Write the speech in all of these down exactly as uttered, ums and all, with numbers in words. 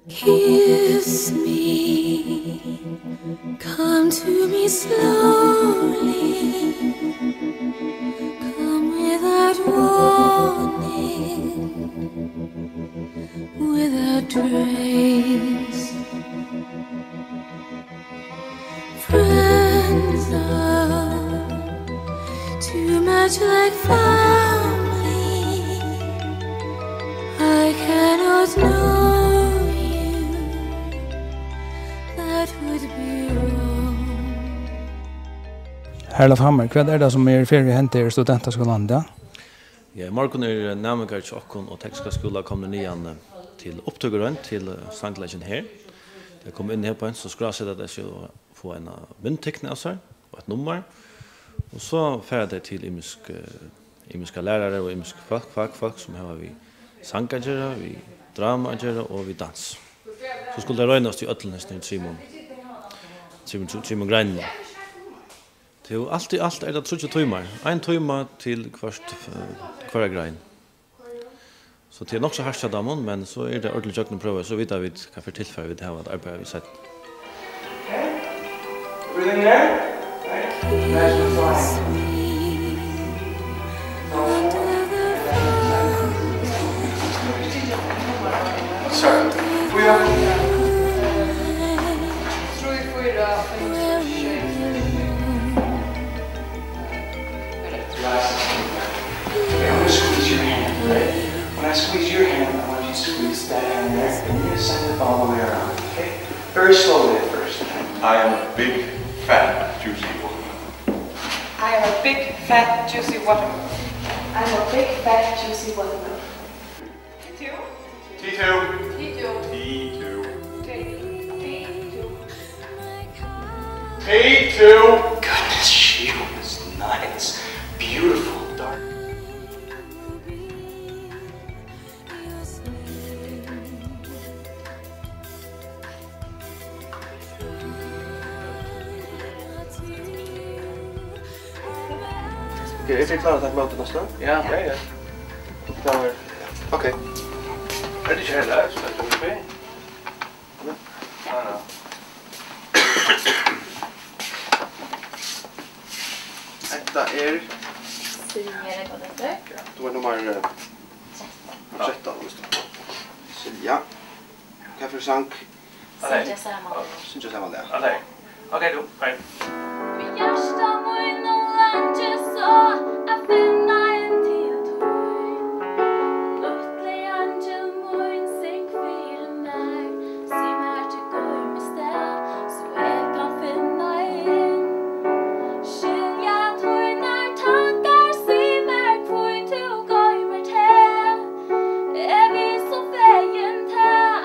Kiss me, come to me slowly, come without warning, without trace. Friends are too much like family. I cannot know you. That would be wrong. Herluf Hammer, hvat er tað sum er í ferð við hendi her í Studentaskúlanum í dag? Ja, í morgun eru næmingar hjá okkum og tekniska skúla komnir niðan, eh, til upptøkuroynd til, eh, sangleikin her. Tey koma inn her beint, so skráseta tey seg og fáa eina myndtekni av sær og eitt nummar. Og so fara tey til ymisk, eh, ymiskar lærarar og ymisk fólk, fakfólk, sum hava við sang at gera, við drama at gera og við dans. So skulu tey roynast í øllum hesum trimum, trimum, trimum greinunum. Tað er jú alt í alt er tað tríggir tímar. Ein tíma til hvørt, eh, hvørja grein. So tað er nokk so hart hjá teimum, men so er tað ordiliga gjøgnumprøvað, so vita vit, hvat fyri tilfar vit hava at arbeiða við seinni. Okay. Everything there? Right? Imagine flying. Sorry. We are. Trý, fýra, fimm, seks, sjey. Relax. Okay, I'm gonna squeeze your hand, right? When I squeeze your hand, I want you to squeeze that hand there, and you're gonna send it all the way around, okay? Very slowly at first. I am a big, fat, juicy watermelon. I am a big, fat, juicy watermelon. I'm a big, fat, juicy watermelon. T two. T two. T two. T two. T two. T two. Goodness, she was nice. Beautiful, dark. Ok, eru tit klárir at taka ímóti næstu? Ja. Ja, ja. Klárir. Ok. Er tað ikki her, so er tað ok. Ja. Ja, ja. Hetta er Silja, ella hvat hon eitur. Ja, tú ert nummar, eh, trettan. Trettan, veitst tú. Silja. Hvat fyri sang? Syngja saman. Syngja saman, ja. Ok. Ok, tú, bye. Við hjarta mínum langi so at finna inn til tín. Lítli eingil mín, syng fyri mær, sig mær til goymistað, so eg kann finna inn. Skilja tínar tankar, sig mær, hví tú goymir teg. Eg vil so fegin tað,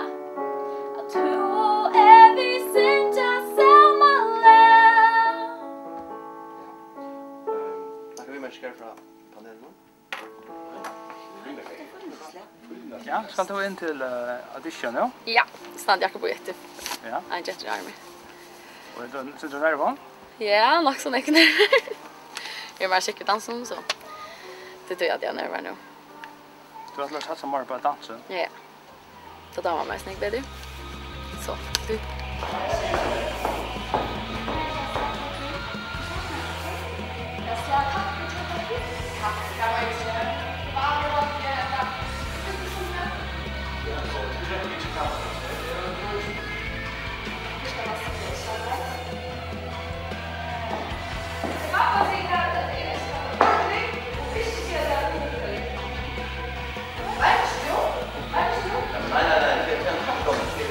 at tú og eg, vit syngja sama lag. Ehm, nakað viðmerkingar frá panelinum? Ja, skalt tú inn til, eh, audition, ja? Ja, standi akkurát uppi eftir. Ja. Ein gentur í armi. Og er tú, situr tú nervøs? Ja, nokk so nógv nervur. Eg eri meira skikkaður í dansinum, so tað er tí at eg eri nervøs nú. Tú ætlar at satsa meira upp á dansin? Ja. Tað dámar mær eisini nógv betur. So, tú. Nei, nei, nei, eg kann kaffi.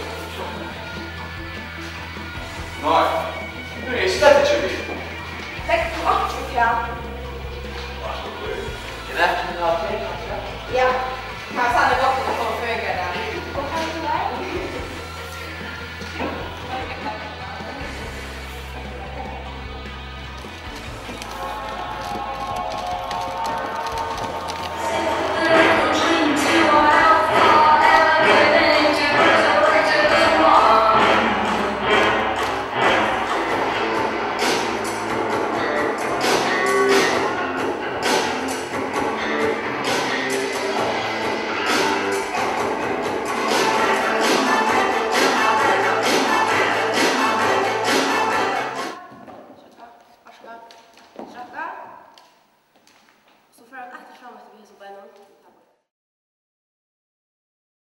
Nei, nú eri eg slett ikki við. Legg tú einki uppi á? Eg veit ikki, um tað var tey, kanska? Ja, tað er sanniliga gott, at tú kom før, Gerda. Og takk til deg. Fara vit aftur soleiðis við hesum beinum.